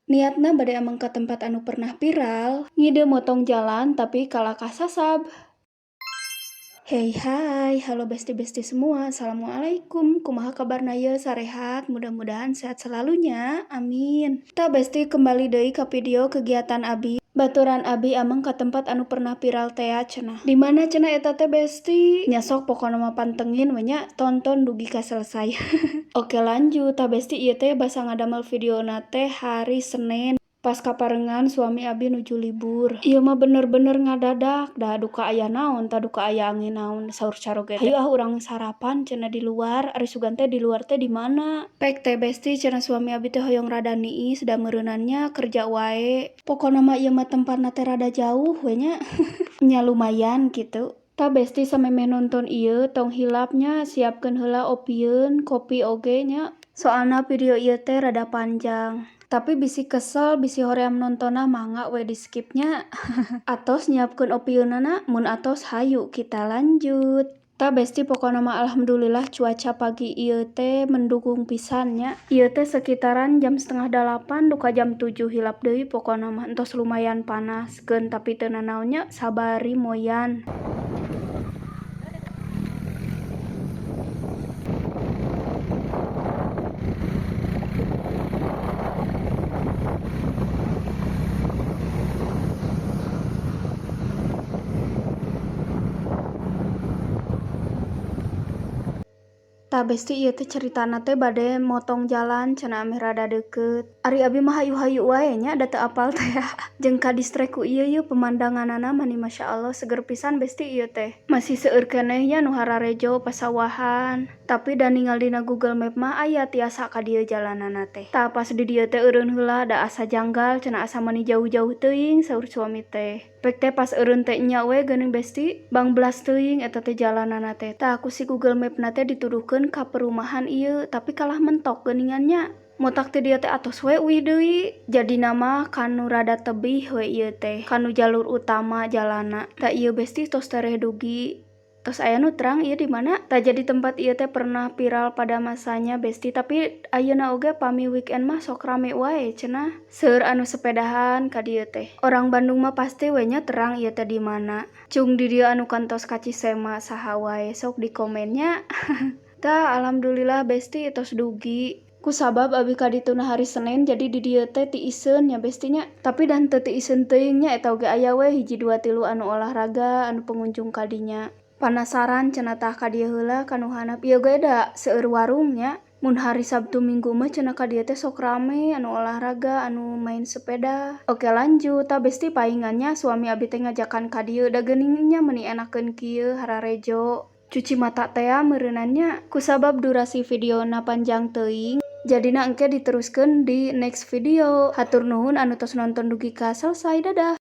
Niatna bade ameng ka tempat anu pernah viral, ngide motong jalan tapi kalah kasasab. Hey hai, halo besti-besti semua, assalamualaikum. Kumaha kabarna ye, sarehat? Mudah-mudahan sehat selalunya, amin. Tah besti, kembali deui ka video kegiatan abi. Baturan abi ameng ka tempat anu pernah viral tea cenah. Di mana cenah eta teh, besti? Nya sok, pokona mah pantengin we nya, tonton dugi ka selesai. Oke, lanjut. Tah besti, ieu teh basa ngadamel videona teh hari Senin. Pas kaparengan suami abi nuju libur. Ieu mah bener-bener ngadadak, da duka aya naon tah, duka aya angin naon, saur caroge. "Hayu ah, urang sarapan," cenah, "di luar." Ari sugan teh di luar teh di mana? Pek teh besti, cenah suami abi teh hoyong rada niis, da meureunan nya kerja wae. Pokona mah ieu mah tempatna teh rada jauh we nya. Nya lumayan kitu. Tah besti, samemeh nonton ieu tong hilap nya, siapkeun heula opieun, kopi oge nya. Soalna video ieu teh rada panjang. Tapi bisi kesel, bisi hoream nontonna, mangga we di skip nya. Atos nyiapkeun opieunana? Mun atos, hayu kita lanjut. Tah besti, pokona mah alhamdulillah cuaca pagi ieu teh mendukung pisan nya. Ieu teh sekitaran jam 7.30 duka jam 7, hilap deui, pokona mah entos lumayan panas keun, tapi teu nanaon nya, sabari moyan. Tah besti, ieu teh caritana teh bade motong jalan cenah, ameh rada deukeut. Ari abi mah hayu-hayu wae nya, da teu apal teh. Jeung kadistrek ku ieu yeuh, pemandanganana mani masyaallah seger pisan besti ieu teh. Masih seueur keneh nya nu hararejo pasawahan. Tapi da ningal dina Google Map mah aya tiasa ka dieu jalanana teh. Tah, pas di dieu teh eureun heula, da asa janggal cenah, asa mani jauh-jauh teuing saur suami teh. Pek teh pas eureun teh nya we geuning besti, bangbelas teuing eta teh jalanana teh. Tah, ku si Google Map na teh dituduhkeun ka perumahan ieu, tapi kalah mentok geuningan nya. Motak ti dieu teh atos we uih deui. Jadina mah kanu rada tebih we ieu teh, kanu jalur utama jalanna. Tah ieu besti, tos tereh dugi. Tos aya nu terang ieu di mana? Tah, jadi tempat ieu teh pernah viral pada masanya besti, tapi ayeuna oge pami weekend mah sok rame wae cenah. Seueur anu sepedahan ka dieu teh. Orang Bandung mah pasti we nya terang ieu teh di mana. Cung di dieu anu kantos ka Cisema saha wae, sok di komen nya. Tah, alhamdulillah besti, tos dugi. Kusabab abi ka dituna hari Senin, jadi di dieu teh tiiseun nya besti nya. Tapi da henteu tiiseun teuing nya, eta oge aya we hiji dua tilu anu olahraga, anu pengunjung ka dinya. Panasaran cenah, tah ka dieu heula ka nu handap. Ieu ge da seueur warung nya. Mun hari Sabtu Minggu mah cenah ka dieu teh sok rame anu olahraga, anu main sepeda. Oke, lanjut. Tah besti, paingan nya suami abi teh ngajakan ka dieu, da geuning nya meuni enakeun kieu, hararejo. Cuci mata tea meureunan nya. Kusabab durasi videona panjang teuing, jadina engke diteruskeun di next video. Hatur nuhun anu tos nonton dugi ka selesai. Dadah.